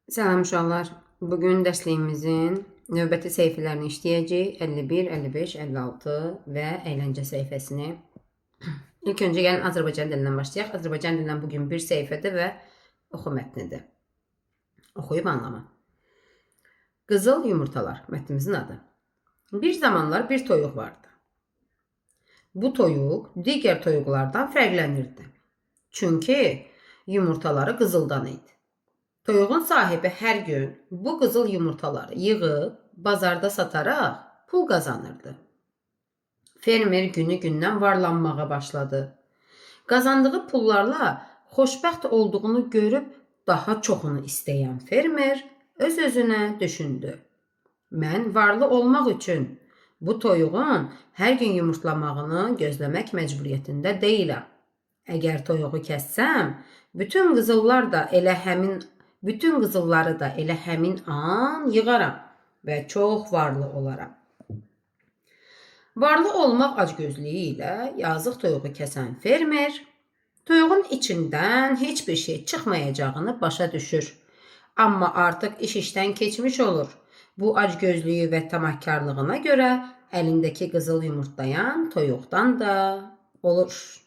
Salam uşaqlar. Bugün dərsliyimizin növbəti səhifələrini işləyəcəyik. 51, 55, 56 və əyləncə səhifəsini. İlk öncə gəlin Azərbaycan dilindən başlayaq. Azərbaycan dilindən bugün bir səhifədir və oxu mətnidir. Oxuyub anlama. Qızıl yumurtalar mətnimizin adı. Bir zamanlar bir toyuq vardı. Bu toyuq digər toyuqlardan fərqlənirdi. Çünki yumurtaları qızıldan idi. Toyuğun sahibi hər gün bu qızıl yumurtaları yığıb bazarda sataraq pul qazanırdı. Fermer günü-gündən varlanmağa başladı. Qazandığı pullarla xoşbəxt olduğunu görüb daha çoxunu istəyən fermer öz-özünə düşündü. Mən varlı olmaq üçün bu toyuğun hər gün yumurtlamağını gözləmək məcburiyyətində deyiləm. Əgər toyuğu kəssəm, bütün qızılları da elə həmin an yığaram və çox varlı olaram. Varlı olmaq acgözlüyü ilə yazıq toyuğu kəsən fermer toyuğun içindən heç bir şey çıxmayacağını başa düşür. Amma artıq iş işdən keçmiş olur. Bu acgözlüyü və tamahkarlığına görə əlindəki qızıl yumurtlayan toyuqdan da olur.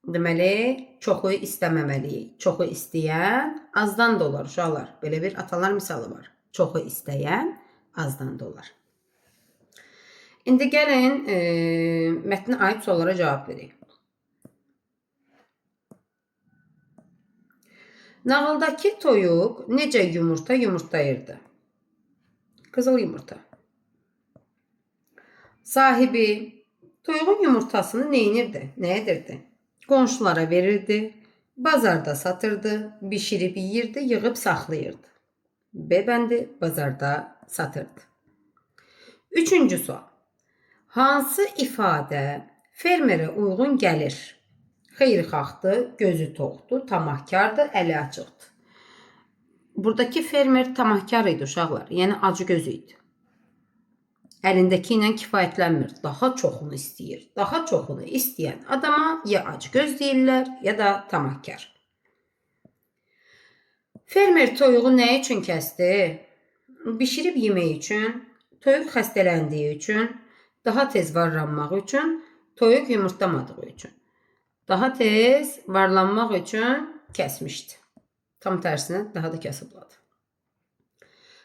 Deməli, çoxu istəməməliyik. Çoxu istəyən azdan da olar uşaqlar. Belə bir atalar misalı var. Çoxu istəyən azdan da olar. İndi gəlin mətnə aid suallara cavab verək. Nağıldakı toyuq necə yumurta yumurtlayırdı? Qızıl yumurta. Sahibi toyuğun yumurtasını neynirdi? Nə edirdi? Qonşulara verirdi, bazarda satırdı, bişirib yeyirdi, yığıb saxlayırdı. B bəndi bazarda satırdı. Üçüncü sual. Hansı ifadə fermerə uyğun gəlir? Xeyirxahdır, gözü toxdur, tamahkardır, əli açıqdır. Buradakı fermer tamahkar idi uşaqlar, yəni acıgöz idi. Əlindəki ilə kifayətlənmir, daha çoxunu istəyir. Daha çoxunu istəyən adama ya acgöz deyirlər, ya da tamahkar. Fermer toyuğu nə üçün kəsdi? Bişirib yemək üçün, toyuq xəstələndiyi üçün, daha tez varlanmaq üçün, toyuq yumurtlamadığı üçün. Daha tez varlanmaq üçün kəsmişdi. Tam tərsinə daha da kasıbladı.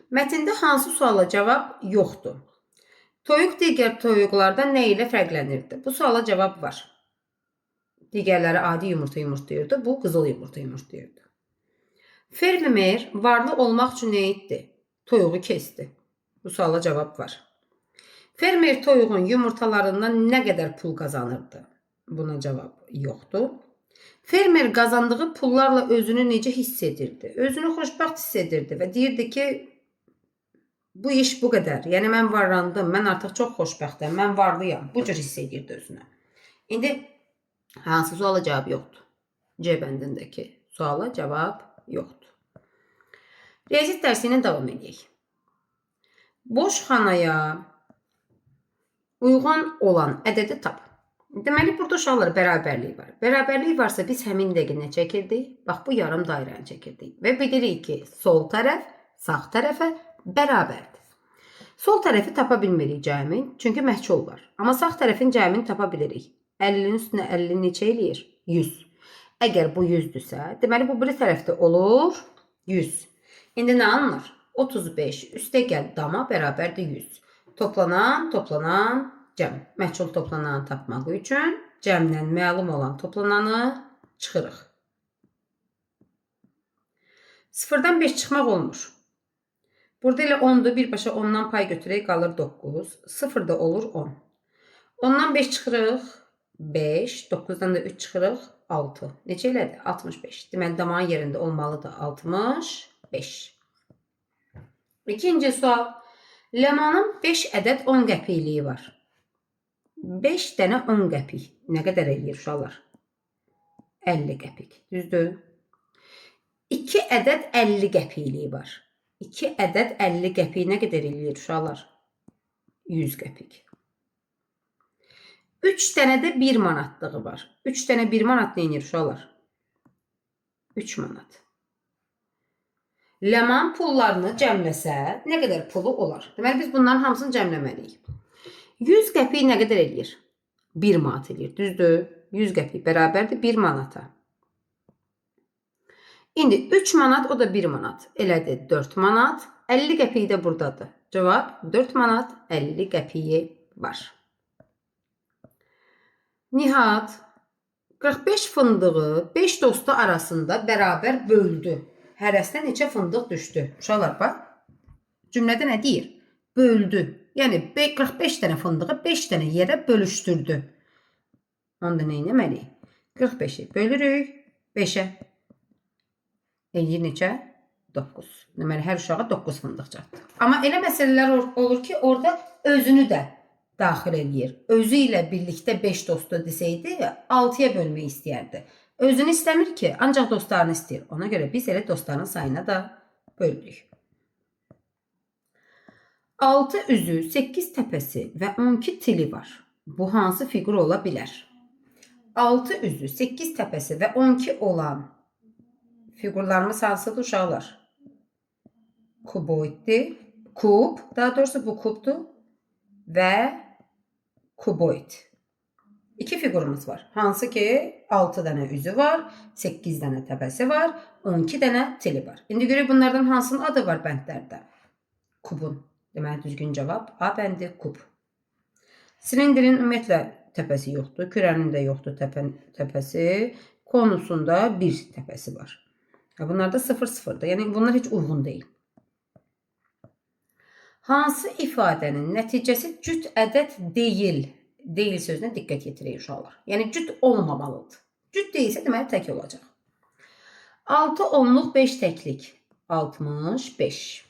Mətndə hansı suala cavab yoxdur? Toyuq digər toyuqlardan nə ilə fərqlənirdi? Bu suala cavab var. Digərləri adi yumurta yumurtlayırdı, bu qızıl yumurta yumurtlayırdı. Fermer varlı olmaq üçün nə etdi? Toyuğu kəsdi. Bu suala cavab var. Fermer toyuğun yumurtalarından nə qədər pul qazanırdı? Buna cavab yoxdur. Fermer qazandığı pullarla özünü necə hiss edirdi? Özünü xoşbəxt hiss edirdi və deyirdi ki, bu iş bu qədər. Yəni mən varlandım, mən artıq çox xoşbəxtəm, mən varlıyam. Bu cür hiss edirdi özünü. İndi hansı suala cavab yoxdur? C bəndindəki suala cavab yoxdur. Riyaziyyat dərsi ilə davam edək. Boş xanaya uyğun olan ədədi tap. Deməli, burada uşaqlar bərabərlik var. Bərabərlik varsa biz həmin dəqiqə nə çəkirdik? Bax, bu yarım dairəni çəkirdik. Və bilirik ki, sol tərəf sağ tərəfə bərabərdir. Sol tərəfi tapa bilmirik cəmin, çünki məhçul var. Amma sağ tərəfin cəmini tapa bilirik. 50-nin üstünə 50 neçə eləyir? 100. Əgər bu 100-dürsə, deməli bu biri tərəfdə olur 100. İndi nə alınır? 35 üstə gəl dama bərabərdir 100. Toplanan, toplanan, cəm. Məhçul toplananı tapmaq üçün cəmdən məlum olan toplananı çıxırıq. 0-dan 5 çıxmaq olmur. Burada elə 10-dur. Birbaşa 10-dan pay götürək, qalır 9. 0 da olur 10. 10-dan 5 çıxırıq 5. 9-dan da 3 çıxırıq 6. Neçə elədi? 65. Deməli, damağın yerində olmalıdır 65. İkinci sual. Ləmanın 5 ədəd 10 qəpikliyi var. 5 dənə 10 qəpik. Nə qədər eləyir uşaqlar? 50 qəpik. Düzdür? 2 ədəd 50 qəpikliyi var. 2 ədəd 50 qəpik nə qədər eləyir uşaqlar? 100 qəpik. 3 dənə də 1 manatlığı var. 3 dənə 1 manat nə eləyir uşaqlar? 3 manat. Ləman pullarını cəmləsə, nə qədər pulu olar? Deməli, biz bunların hamısını cəmləməliyik. 100 qəpik nə qədər eləyir? 1 manat eləyir. Düzdür? 100 qəpik bərabərdir 1 manata. İndi 3 manat, o da 1 manat. Elədi 4 manat. 50 qəpik də buradadır. Cavab 4 manat 50 qəpiyi var. Nihat 45 fındığı 5 dostu arasında bərabər böldü. Hərəsinə neçə fındıq düşdü? Uşaqlar bax. Cümlədə nə deyir? Böldü. Yəni 45 dənə fındığı 5 dənə yerə bölüşdürdü. Onda nə etməliyik? 45-i bölürük 5-ə. Eləyir neçə? 9. Deməli, hər uşağa 9 fındıq çatdı. Amma elə məsələlər olur ki, orada özünü də daxil eləyir. Özü ilə birlikdə 5 dostu desəydi, 6-ya bölmək istəyərdi. Özünü istəmir ki, ancaq dostlarını istəyir. Ona görə biz elə dostların sayına da böldük. 6 üzü, 8 təpəsi və 12 tili var. Bu hansı fiqur ola bilər? 6 üzü, 8 təpəsi və 12 olan fiqurlarımız hansıdır uşaqlar? Kuboiddir. Kub, daha doğrusu bu kubdur və kuboid. İki fiqurumuz var. Hansı ki 6 dənə üzü var, 8 dənə təpəsi var, 12 dənə tili var. İndi görək bunlardan hansının adı var bəndlərdə? Kubun. Deməli düzgün cavab A bəndi kub. Silindirin ümumiyyətlə təpəsi yoxdur. Kürənin də yoxdur təpəsi. Konusunda bir təpəsi var. Bunlar da 0-0-dır. Yəni bunlar heç uyğun deyil. Hansı ifadənin nəticəsi cüt ədəd deyil? Deyil sözünə diqqət yetirək uşaqlar. Yəni cüt olmamalıdır. Cüt deyilsə deməli tək olacaq. 6 onluq 5 təklik. 65.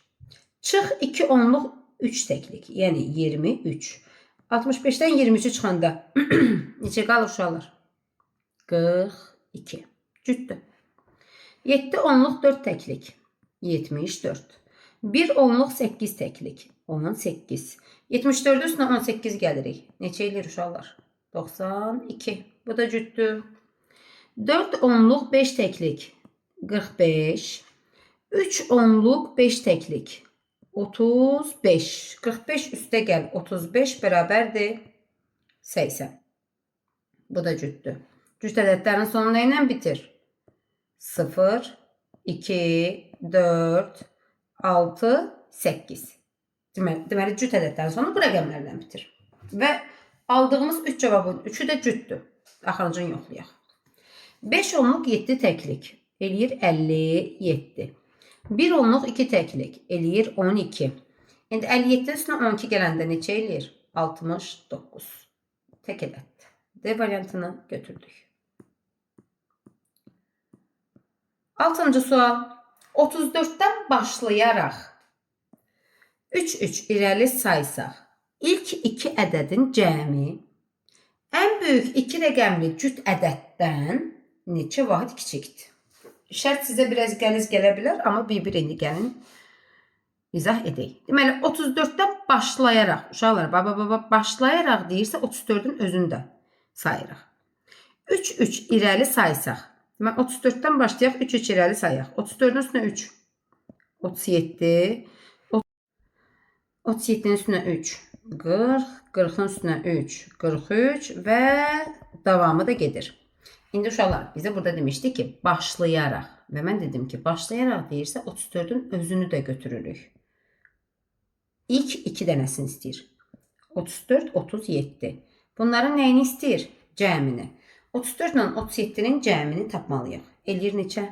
Çıx 2 onluq 3 təklik. Yəni 23. 65-dən 23-ü çıxanda neçə qalır uşaqlar? 42. Cütdür. 7 onluq 4 təklik. 74. 1 onluq 8 təklik. 18. 74 üstünə 18 gəlirik. Neçə eləyir uşaqlar? 92. Bu da cütdür. 4 onluq 5 təklik. 45. 3 onluq 5 təklik. 35. 45 üstə gəl 35 bərabərdir 80. Bu da cütdür. Cüt ədədlərin sonu nə ilə bitir? 0, 2, 4, 6, 8. Deməli cüt ədədlərin sonu bu rəqəmlərlə bitir. Və aldığımız 3 cavabın 3-ü də cütdür. Axırıncını yoxlayaq. 5 onluq 7 təklik eləyir 57. 1 onluq 2 təklik eləyir 12. İndi 57-nin üstünə 12 gələndə neçə eləyir? 69. Tək ədəddir. D variantını götürdük. 6-cı sual. 34-dən başlayaraq 3-3 irəli saysaq, ilk iki ədədin cəmi ən böyük iki rəqəmli cüt ədəddən neçə vahid kiçikdir? Şərt sizə biraz qəliz gələ bilər, amma bir-bir indi gəlin izah edək. Deməli, 34-dən başlayaraq, uşaqlar, baba, başlayaraq deyirsə 34-ün özünü də sayırıq. 3-3 irəli saysaq, deməli, 34-dən başlayaq, 3-3 irəli sayaq. 34-ün üstünə 3, 37, 37-nin üstünə 3, 40, 40-ın üstünə 3, 43 və davamı da gedir. İndi uşaqlar, bizə burada demişdi ki, başlayaraq və mən dedim ki, başlayaraq deyirsə 34-ün özünü də götürürük. İlk iki dənəsini istəyir. 34, 37. Bunların nəyini istəyir? Cəmini. 34 ilə 37-nin cəmini tapmalıyıq. Eləyir neçə?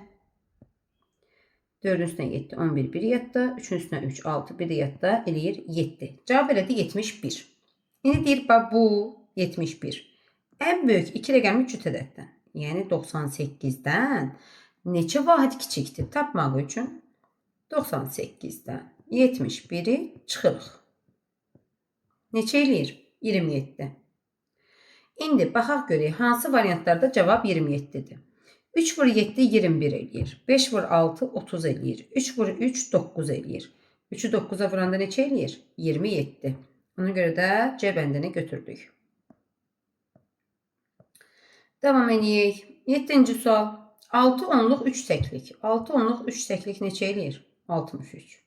4-ün üstünə 7, 11, 1 yadda. 3-ün üstünə 3, 6, 1 yadda. Eləyir 7. Cavab elədi 71. İndi deyir, bax bu 71. Ən böyük iki rəqəmli cüt ədəddən, yəni 98-dən neçə vahid kiçikdir tapmaq üçün 98-dən 71-i çıxırıq. Neçə eləyir? 27. İndi baxaq görək hansı variantlarda cavab 27-dir. 3 vur 7 21 eləyir. 5 vur 6 30 eləyir. 3 vur 3 9 eləyir. 3-ü 9-a vuranda neçə eləyir? 27. Ona görə də C bəndini götürdük. Davam eləyək. 7-ci sual. 6 onluq 3 təklik. 6 onluq 3 təklik neçə eləyir? 63.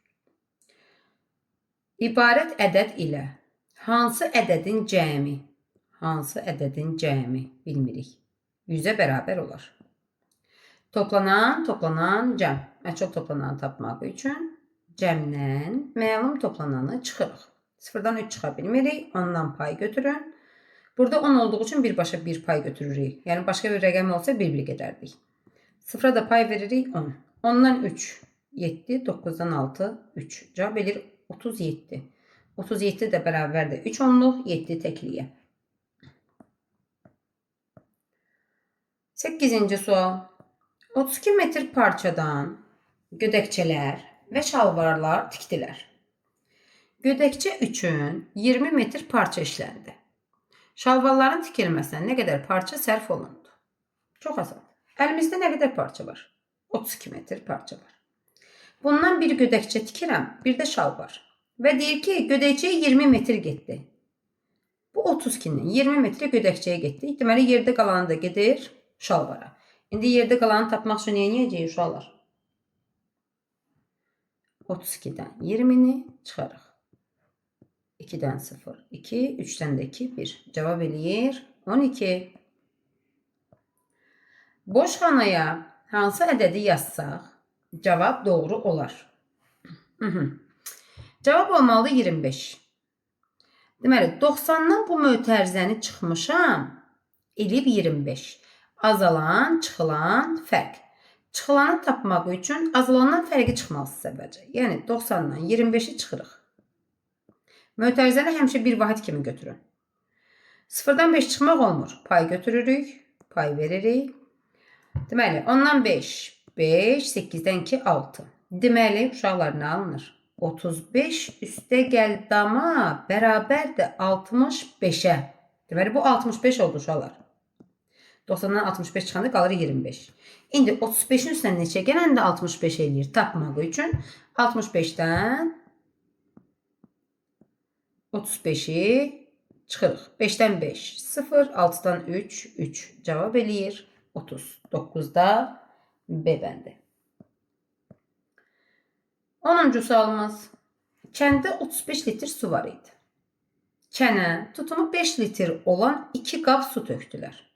İbarət ədəd ilə hansı ədədin cəmi? Hansı ədədin cəmi? Bilmirik. 100-ə bərabər olar. Toplanan, toplanan, cəm. Məchul toplananı tapmaq üçün cəmdən məlum toplananı çıxırıq. 0-dan 3 çıxa bilmirik. 10-dan pay götürün. Burada 10 olduğu üçün birbaşa bir pay götürürük. Yəni başqa bir rəqəm olsa bir-bir gedərdik. 0-a da pay veririk 10. 10-dan 3, 7, 9-dan 6, 3. Cavab eləyir 37. 37 də bərabərdir 3 onluq, 7 təkliyə. 8-ci sual. 32 metr parçadan gödəkçələr və şalvarlar tikdilər. Gödəkçə üçün 20 metr parça işləndi. Şalvarların tikilməsinə nə qədər parça sərf olundu? Çox asan. Əlimizdə nə qədər parça var? 32 metr parça var. Bundan bir gödəkçə tikirəm, bir də şalvar. Və deyir ki, gödəkçəyə 20 metr getdi. Bu 32-nin 20 metr gödəkçəyə getdi. Deməli, yerdə qalanı da gedir şalvara. İndi yerdə qalanı tapmaq üçün nə edəcəyik uşaqlar? 32-dən 20-ni çıxarıq. 2-dən 0, 2, 3-dən də 2, 1. Cavab eləyir 12. Boş xanaya hansı ədədi yazsaq, cavab doğru olar. Cavab olmalıdır 25. Deməli, 90-dan bu mötərizəni çıxmışam, eləyib 25. Azalan, çıxılan fərq. Çıxılanı tapmaq üçün azalandan fərqi çıxmalısınız əvvəlcə. Yəni 90-dan 25-i çıxırıq. Mötərizəni həmişə bir vahid kimi götürün. 0-dan 5 çıxmaq olmur. Pay götürürük, pay veririk. Deməli, 10-dan 5, 5, 8-dən 2, 6. Deməli, uşaqlar nə alınır? 35 üstə gəl dama bərabərdir 65-ə. Deməli, bu 65 oldu uşaqlar. 90-dan 65 çıxanda qalır 25. İndi 35-in üstünə neçə gələndə 65 eləyir tapmaq üçün 65-dən 35-i çıxırıq. 5-dən 5, 0, 6-dan 3, 3. Cavab eləyir 30. 9-da B bəndi. 10-cu sualımız. Kəndə 35 litr su var idi. Çənə tutumu 5 litr olan 2 qab su tökdülər.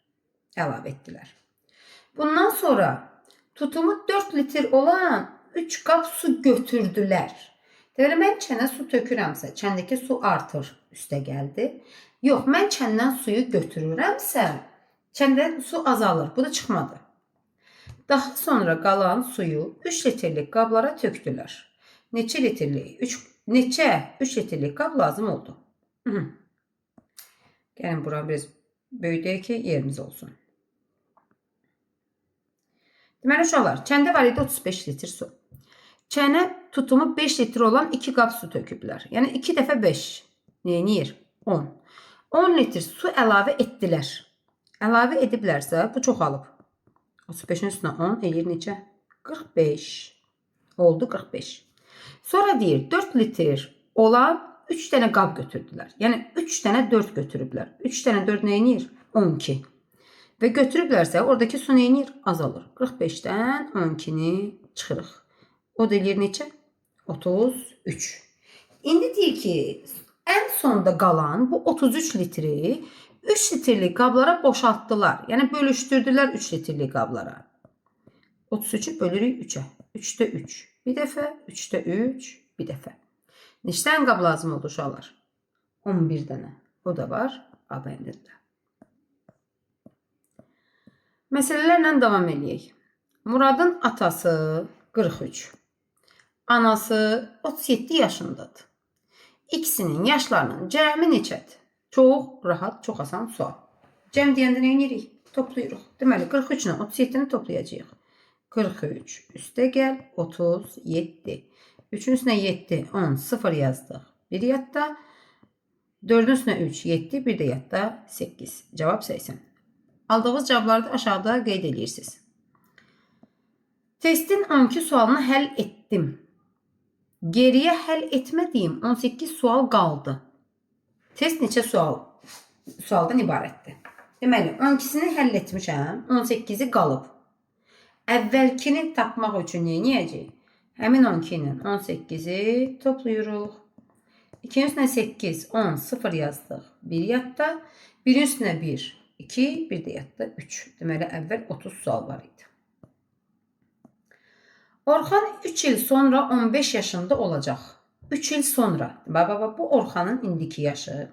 Əlavə etdilər. Bundan sonra tutumu 4 litr olan 3 qab su götürdülər. Deməli, mən çənə su tökürəmsə, çəndəki su artır, üstə gəldi. Yox, mən çəndən suyu götürürəmsə, çəndə su azalır. Bu da çıxmadı. Daha sonra qalan suyu 3 litrlik qablara tökdülər. Neçə litrlik? 3 neçə 3 litrlik qab lazım oldu? Gəlin bura biraz böyüdək ki, yerimiz olsun. Deməli uşaqlar, çəndə var idi 35 litr su. Çənə tutumu 5 litr olan 2 qab su töküblər. Yəni 2 dəfə 5. Neyniyir? 10. 10 litr su əlavə etdilər. Əlavə ediblərsə, bu çoxalıb. 35-in üstünə 10 eləyir neçə? 45. Oldu 45. Sonra deyir 4 litr olan 3 dənə qab götürdülər. Yəni 3 dənə 4 götürüblər. 3 dənə 4 neyniyir? 12. Və götürüblərsə oradakı su neyniyir? Azalır. 45-dən 12-ni çıxırıq. O da eləyir neçə? 33. İndi deyir ki, ən sonda qalan bu 33 litri 3 litrlik qablara boşaltdılar. Yəni bölüşdürdülər 3 litrlik qablara. 33-ü bölürük 3-ə. 3-də 3 bir dəfə, 3-də 3 bir dəfə. Neçə dənə qab lazım oldu uşaqlar? 11 dənə. O da var A bəndində. Məsələlərlə davam eləyək. Muradın atası 43, anası 37 yaşındadır. İkisinin yaşlarının cəmi neçədir? Çox rahat, çox asan sual. Cəm deyəndə nə edirik? Toplayırıq. Deməli 43 ilə 37-ni toplayacağıq. 43 üstə gəl 37. 3-ün üstünə 7, 10, 0 yazdıq. Bir yadda. 4-ün üstünə 3, 7, bir də yadda 8. Cavab 80. Aldığınız cavabları da aşağıda qeyd edirsiniz. Testin 12 sualını həll etdim. Geriyə həll etmədiyim 18 sual qaldı. Test neçə sualdan ibarətdir? Deməli, 12-sini həll etmişəm, 18-i qalıb. Əvvəlkini tapmaq üçün nə edəcəyik? Həmin 12 ilə 18-i toplayırıq. 2-nin üstünə 8, 10, 0 yazdıq. 1 yadda. 1-in üstünə 1, 2, 1 də yadda 3. Deməli, əvvəl 30 sual var idi. Orxan 3 il sonra 15 yaşında olacaq. 3 il sonra. Bax, bu Orxanın indiki yaşı.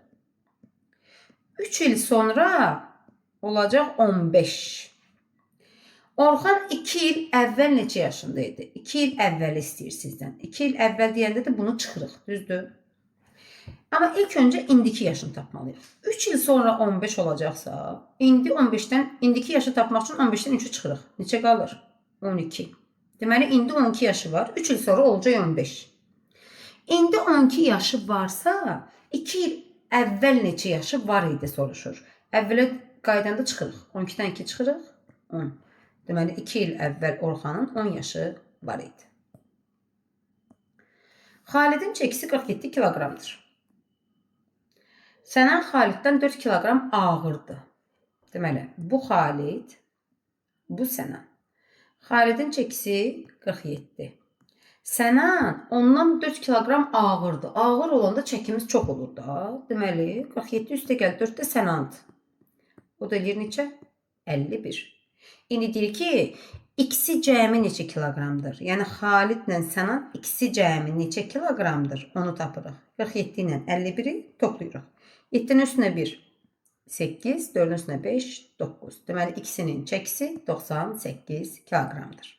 3 il sonra olacaq 15. Orxan 2 il əvvəl neçə yaşında idi? 2 il əvvəl istəyir sizdən. 2 il əvvəl deyəndə də bunu çıxırıq, düzdür? Amma ilk öncə indiki yaşını tapmalıyıq. 3 il sonra 15 olacaqsa, indi 15-dən, indiki yaşı tapmaq üçün 15-dən 3-ü çıxırıq. Neçə qalır? 12. Deməli, indi 12 yaşı var. 3 il sonra olacaq 15. İndi 12 yaşı varsa, 2 il əvvəl neçə yaşı var idi soruşur. Əvvələ qaydanda çıxırıq. 12-dən 2 çıxırıq. 10. Deməli, 2 il əvvəl Orxanın 10 yaşı var idi. Xalidin çəkisi 47 kiloqramdır. Sənan Xaliddən 4 kiloqram ağırdır. Deməli, bu Xalid, bu Sənan. Xalidin çəkisi 47. Sənan ondan 4 kiloqram ağırdır. Ağır olanda çəkimiz çox olur da. Deməli, 47 üstə gəl 4 də Sənandır. O da eləyir neçə? 51. İndi deyir ki, ikisi cəmi neçə kiloqramdır? Yəni, Xalidlə Sənan ikisi cəmi neçə kiloqramdır? Onu tapırıq. 47 ilə 51-i toplayırıq. 7-nin üstünə 1, 8, 4-ün üstünə 5, 9. Deməli, ikisinin çəkisi 98 kiloqramdır.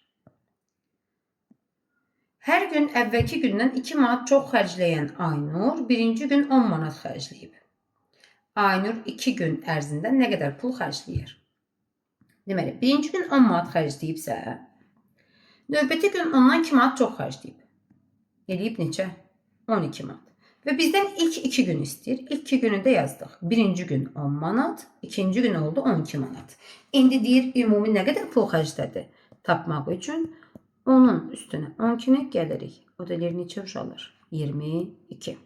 Hər gün əvvəlki gündən 2 manat çox xərcləyən Aynur birinci gün 10 manat xərcləyib. Aynur 2 gün ərzində nə qədər pul xərcləyir? Deməli, birinci gün 10 manat xərcləyibsə, növbəti gün ondan 2 manat çox xərcləyib. Eləyib neçə? 12 manat. Və bizdən ilk 2 gün istəyir. İlk 2 günü də yazdıq. Birinci gün 10 manat, ikinci gün oldu 12 manat. İndi deyir, ümumi nə qədər pul xərclədi? Tapmaq üçün onun üstünə 12-ni gəlirik. O da eləyir neçə uşaqlar? 22.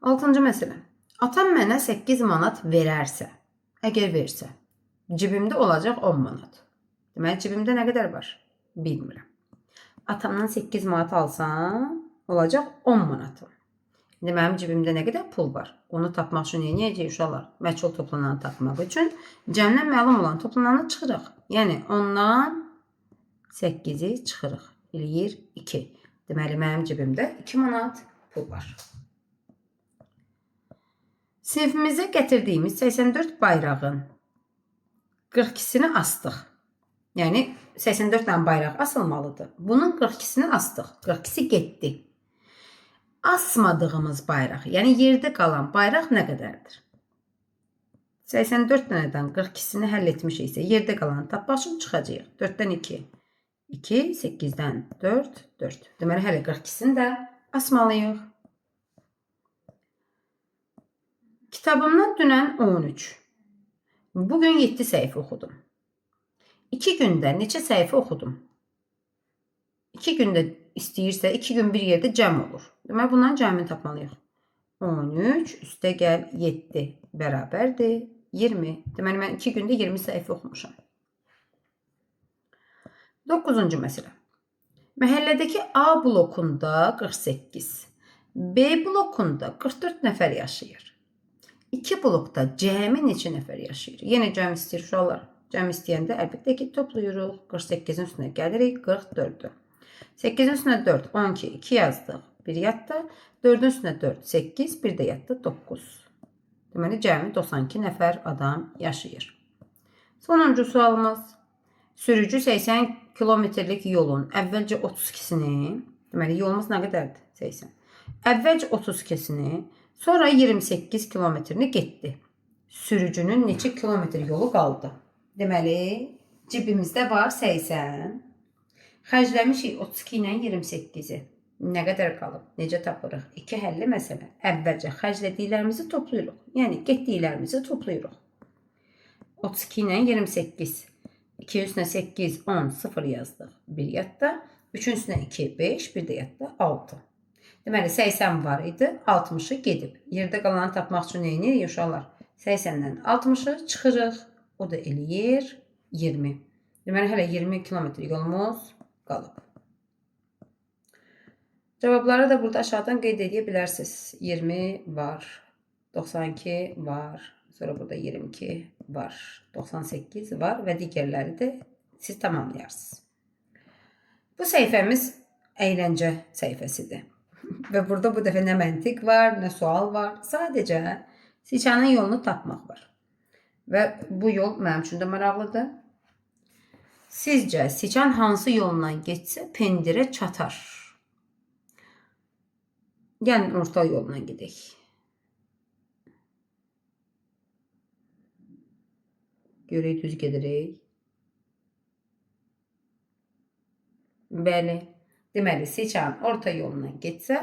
Altıncı məsələ. Atam mənə 8 manat verərsə, əgər versə, cibimdə olacaq 10 manat. Deməli, cibimdə nə qədər var? Bilmirəm. Atamdan 8 manat alsam, olacaq 10 manatım. İndi mənim cibimdə nə qədər pul var? Onu tapmaq üçün nə edəcəyik uşaqlar? Məchul toplananı tapmaq üçün cəmdən məlum olan toplananı çıxırıq. Yəni, 10-dan 8-i çıxırıq. Eləyir 2. Deməli, mənim cibimdə 2 manat pul var. Sinifimizə gətirdiyimiz 84 bayrağın 42-sini astıq. Yəni, 84 dənə bayraq asılmalıdır. Bunun 42-sini astıq. 42-si getdi. Asmadığımız bayraq, yəni yerdə qalan bayraq nə qədərdir? 84 dənədən 42-sini həll etmişiksə, yerdə qalanı tapmaq üçün çıxacağıq. 4-dən 2, 2, 8-dən 4, 4. Deməli, hələ 42-sini də asmalıyıq. Kitabımdan dünən 13. Bugün 7 səhifə oxudum. 2 gündə neçə səhifə oxudum? 2 gündə istəyirsə, 2 gün bir yerdə cəm olur. Deməli, bunların cəmini tapmalıyıq. 13 üstə gəl 7 bərabərdir 20. Deməli, mən 2 gündə 20 səhifə oxumuşam. 9-cu məsələ. Məhəllədəki A blokunda 48, B blokunda 44 nəfər yaşayır. 2 blokda cəmi neçə nəfər yaşayır? Yenə cəm istəyir uşaqlar. Cəm istəyəndə əlbəttə ki, toplayırıq. 48-in üstünə gəlirik 44-ü. 8-in üstünə 4, 12, 2 yazdıq. 1 yadda. 4-ün üstünə 4, 8, 1 də yadda 9. Deməli, cəmi 92 nəfər adam yaşayır. Sonuncu sualımız. Sürücü 80 kilometrlik yolun əvvəlcə 32-sini, deməli, yolumuz nə qədərdir? 80. Əvvəlcə 32-sini, sonra 28 kilometrini getdi. Sürücünün neçə kilometr yolu qaldı? Deməli, cibimizdə var 80. Xərcləmişik 32 ilə 28-i. Nə qədər qalıb? Necə tapırıq? İki həlli məsələ. Əvvəlcə xərclədiklərimizi toplayırıq. Yəni, getdiklərimizi toplayırıq. 32 ilə 28. 2 üstünə 8, 10, 0 yazdıq. 1 yadda. 3-ün üstünə 2, 5, 1 də yadda 6. Deməli, 80 var idi, 60-ı gedib. Yerdə qalanı tapmaq üçün nə edirik uşaqlar? 80-dən 60-ı çıxırıq. O da eləyir 20. Deməli, hələ 20 kilometr yolumuz qalıb. Cavabları da burada aşağıdan qeyd edə bilərsiniz. 20 var, 92 var, sonra burada 22 var, 98 var və digərləri də siz tamamlayarsınız. Bu səhifəmiz əyləncə səhifəsidir. Və burada bu dəfə nə məntiq var, nə sual var. Sadəcə siçanın yolunu tapmaq var. Və bu yol mənim üçün də maraqlıdır. Sizcə siçan hansı yolla getsə pendirə çatar? Gəlin orta yolla gedək. Görək düz gedirik. Bəli. Deməli, siçan orta yolla getsə,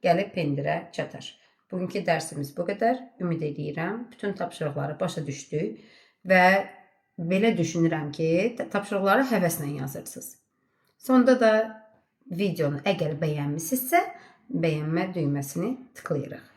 gəlib pendirə çatar. Bugünkü dərsimiz bu qədər. Ümid edirəm bütün tapşırıqları başa düşdük və belə düşünürəm ki, tapşırıqları həvəslə yazırsınız. Sonda da videonu əgər bəyənmisinizsə, bəyənmə düyməsini tıklayırıq.